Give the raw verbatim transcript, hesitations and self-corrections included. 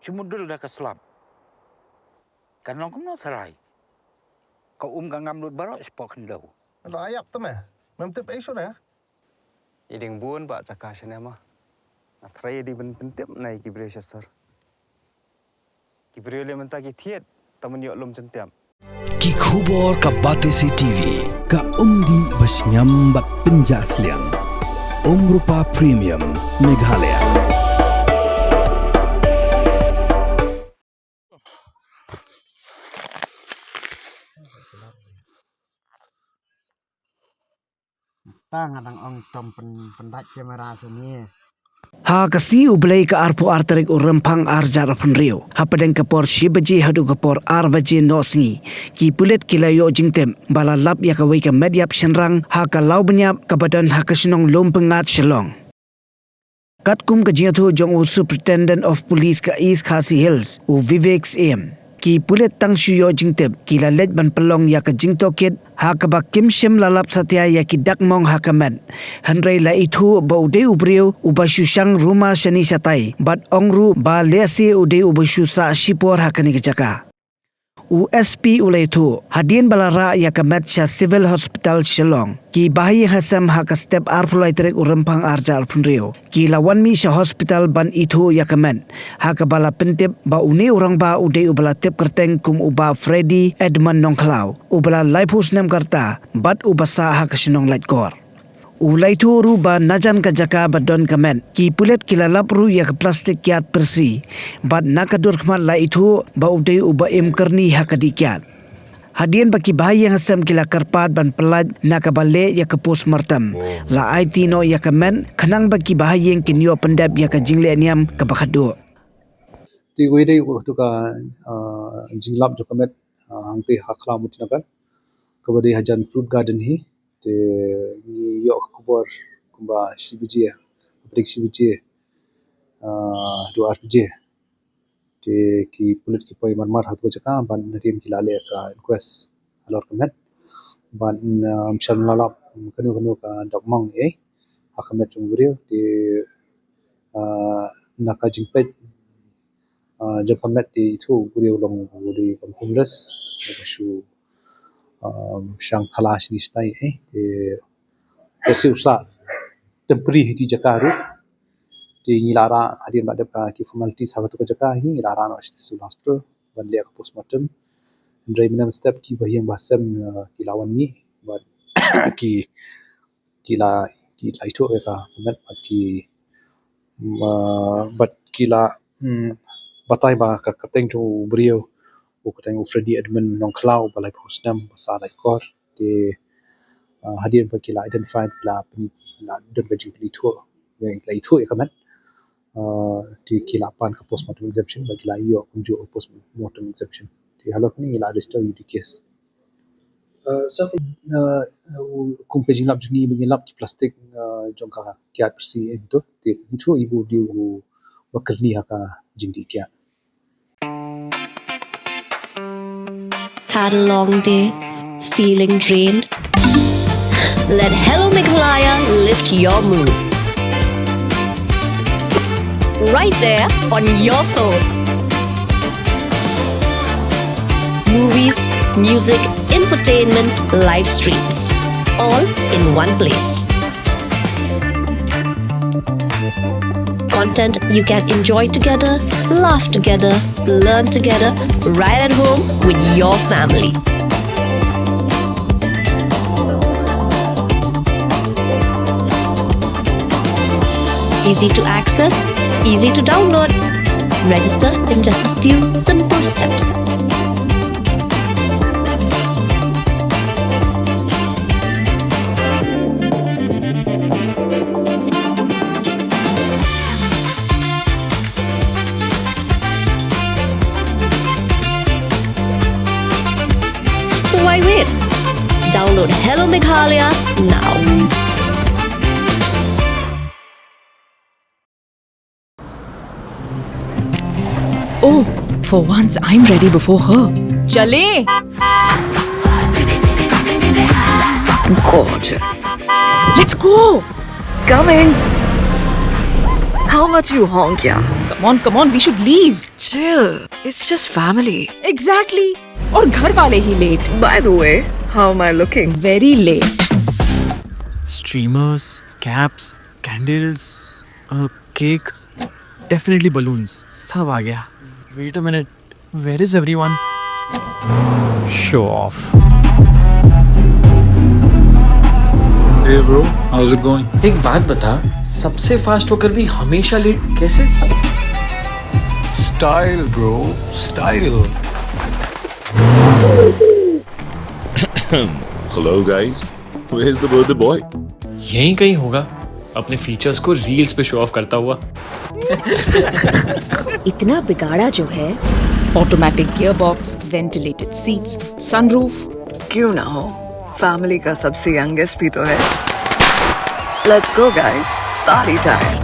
Te mudul da ka slap. Kan long kumno tharai. Ka um ka ngam lut baroh shapoh khyndew. Lo ayap te me. Mem tip ei shuh ne? I ding bun ba jaka shane ma. Nga tharai i ding ban pyntip na i ki briew sha sor. Ki briew le mynta ki thied, ta man ïoh lum jyntiap. Ki khubor ka Batesi T V, ka umdih ba shngiam bad pynjah sliang. Umrupa Premium, Meghalaya. Ta nga dang ong tom pyn-, pyndat kamera sini. Ha ka sngi U Blei ka arphew ar tarik u Rymphang ar hajar arphew hynriew, hapdeng ka por shi baje haduh ka por ar baje noh sngi, ki pulit ki la ïoh jingtip ba la lap ïa kawei ka met ïap shynrang ha ka Lawbynïap kaba don ha ka shnong Lumpyngngad, Shillong. Katkum ka jingïathuh jong u Superintendent of Police ka East Khasi Hills, u Vivek Syiem, ki pulit tang shu ïoh jingtip, ki la leit ban pynlong ïa ka jingtohkit ha kaba kim shym la lap satia ïa ki dak mong ha ka met. Hynrei la ithuh ba u dei u briew uba shu shang rumar shane shatai bad ong ruh ba lehse u dei uba shu sah shipor ha kane ka jaka. U S P u la ïathuh, hadien ba la rah ïa ka met sha Civil Hospital Shillong, ki bahaïing hasem ha ka step arphew lai tarik u Rymphang ar hajar arphew hynriew ki la wan mih sha hospital ban ithuh ïa ka met, ha kaba la pyntip ba une u rangbah u dei uba la tip kyrteng kum u Bah Freddy Edmund Nongkhlaw, uba la laiphew snem ka rta bad uba sah ha ka shnong Laitkor. U la ïathuh ruh ba najan ka jaka ba don ka met, ki pulit ki la lap ruh ïa ka plastik kiad pyrsi, bad na ka dur khmat la ithuh ba u dei uba im kyrni ha ka dih kiad. Hadien ba ki bahaïing hasem ki la kyrpad ban pyllait na kaba leh ïa ka postmortem, la aiti noh ïa ka met khnang ba ki bahaïing kin ïoh pyndep ïa ka jingleh niam kaba khatduh. Te kawei dei katu ka, ah, jinglap jong ka met, ah, hangtei ha Khlaw Motinagar, kaba dei hajan Fruit Garden hi. Te ngi ïoh ka khubor kumba shi baje, hapdeng shi baje, ah, haduh ar baje. Te ki pulit ki poi marmar ha tu ka jaka, bad hadien ki la leh ka inquest halor ka met. Bad, ah, ym shym la lap kano kano ka dak mong ei ha ka met jong u briew. Te, ah, na ka jingpeit, ah, jong ka met te ithuh u briew u long u dei u homeless, uba shu, ah, shang thala shane shatai, eh, te, te shu sah temporary ha ki jaka ruh. Te ngi la rah, hadien ba dep ka ki formalities ha katu ka jaka hi, ngi la rah noh sha Civil Hospital ban leh ka postmortem. Hynrei mynne mynstep ki bahaïing bahasem, ah, ki la wan mih bad ki, ki la, ki la ithuh ïa ka met bad ki, mm, ah, bad ki la, mm, batai ba ka kyrteng jong u briew, u kyrteng u Freddy Edmund Nongkhlaw, ba laiphew snem, ba sah Laitkor. Te, ah, hadien ba ki la identify, ki la pyn-, la don ka jingpynithuh, la ithuh ïa ka met. Ah, te ki la pan ka postmortem exemption, ba ki la ïoh kumjuh postmortem exemption. Te halor kane ngi la register U D case. Uh, sa, uh, uh, kum ka jinglap jong ngi ba ngi lap ki plastik, uh, jong ka kiad pyrsi, eh, to. Te ngi ithuh i ba u dei uba kyrni ha ka jingdih kiad. Had a long day? Feeling drained? Let Hello Meghalaya lift your mood. Right there on your phone. Movies, music, entertainment, live streams, all in one place. Content you can enjoy together, laugh together, learn together, right at home with your family. Easy to access, easy to download. Register in just a few simple steps. So why wait? Download Hello Meghalaya now. Oh, for once I'm ready before her. Chale! Gorgeous. Let's go! Coming! How much you honk, yeah? Come on, come on, we should leave. Chill. It's just family. Exactly. और घर वाले ही late. By the way, how am I looking? Very late. Streamers, caps, candles, a cake, definitely balloons. सब आ गया. Wait a minute, where is everyone? Show off. Hey bro, how's it going? एक बात बता, सबसे फास्ट होकर भी हमेशा लेट कैसे? Style, bro, style. Hello, guys. Where's the birthday boy? यहीं कहीं होगा, अपने फीचर्स को रील्स पे शो ऑफ करता हुआ. इतना बिगाड़ा जो है. Automatic gearbox, ventilated seats, sunroof. क्यों ना हो, फैमिली का सबसे यंगेस्ट भी तो है. Let's go, guys. Party time.